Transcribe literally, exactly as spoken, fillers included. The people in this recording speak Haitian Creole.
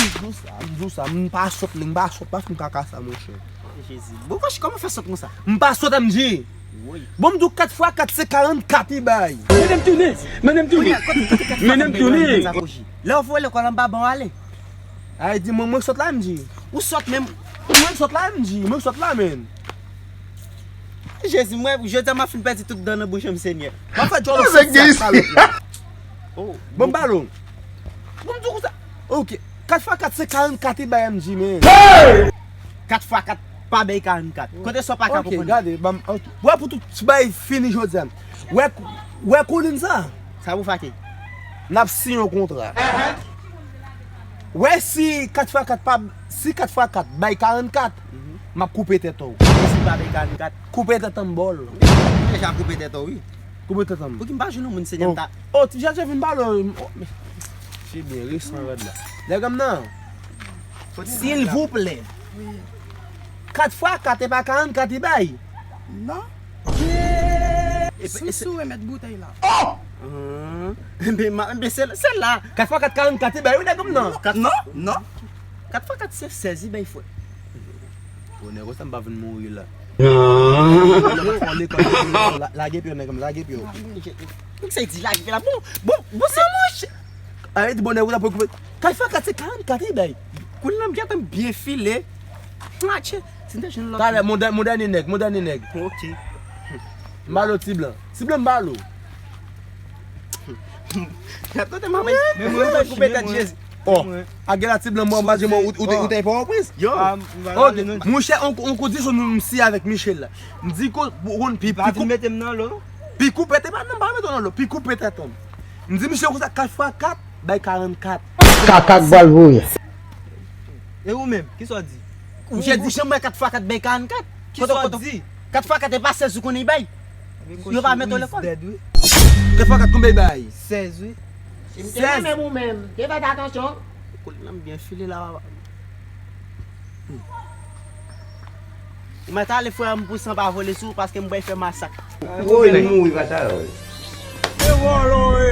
di w sa, m di w sa, m pa sòt li, m pa sòt, pa fè m kaka sa, monchè. Jezi. Bon, Kochi, kòman fè sòt konsa? M pa sòt, M J. Woy. Bon, m di w kat fwa kat se karannkat li bay. Mennen m tounen, mennen m tounen. Kounye a, kote, kote kat fwa kat bay karannkat sa, Kochi? Lè w voye lekòl anba ban w ale. Ay, di mwen, mwen sòt la, M J. Ou sòt menm? Mwen sòt la, M J. Mwen sòt la, menn. Jezi, mwen, jodi a m ap fin pèdi tout dan nan bouch m, Senyè. M ap fè djòl sòt sa, salòp la. Oh, bon, m ba l. Bon, m di w konsa. Ok. Kat fwa kat se karannkat li bay, M J, menn. Kat fwa kat pa bay karannkat. Kote sa w pa ka konprann? Ok, gade, ban m, ok. Wè, pou tout ti bagay fini jodi a. Wè, wè koulin sa? Sa pou fake? N ap siyen yon kontra. Wè, si kat fwa kat pa, si kat fwa kat bay karannkat, m ap koupe tèt ou. E si pa bay karannkat? Koupe tèt an bòl. Deja koupe tèt ou, wi. Koupe tèt an. Pouki m pa jwenn yon moun, Senyè, m ta. Oh, ti jaje vin pale. Oh, men, se byen, resan rèd la. Nèg an m nan. Silvouplè. Wi. Kat fwa kat e pa karannkat li bay? Non. Sousou remèt boutèy la. Oh! Enben, ma, enben, se, se la. Kat fwa kat karannkat li bay, wi, nèg an m nan. Non, kat, non, non. Kat fwa kat se sèz li bay, frè. Bon, nèg sa m pa vin mouri la. Lage pye, nèg m, lage pye. Nèg sa di lage pye la. Bon, bon, bon, se monchè. Ay, di bon, nèg ou ta pou koupe. Kat fwa kat se karannkat li bay. Kounye a m gentan byen file. Atchè, si m te jwenn lòt. Talè, mon dè-, mon dènye nèg, mon dènye nèg. Ok. M ba l ti blan. Ti blan m ba l. Gad kote m ap. Men mwen, mwen koupe tèt Jezi. Oh, a gen la ti blan mwen, m pa di mwen, ou, ou te, ou te fè yon prens. Yo. Ok, monchè, on, on kondisyon nou, m si avèk Michel la. M di ko, bon, pi, pi koupe tèt. Pi koupe tèt, pa, non, pa mete nan lo, pi koupe tèt an. M di misye konsa, kat fwa kat bay karannkat. Kaka k pral voye. E ou menm, kisa w di? Ou jè di janm wè kat fwa kat bay karannkat? Kisa w di? Kat fwa kat e pa sèz ou konnen bay. Yo pa mete w lekòl. Kat fwa kat konbyen bay? Sèz, wi. Si m te renmen ou menm, te fè atansyon. Koulin nan byen file la, papa. Ou mèt ale, frè m, pou san pa vole sou ou, paske m pral fè masak. Woy, li mouri, pa sa, woy. E vòlò, e.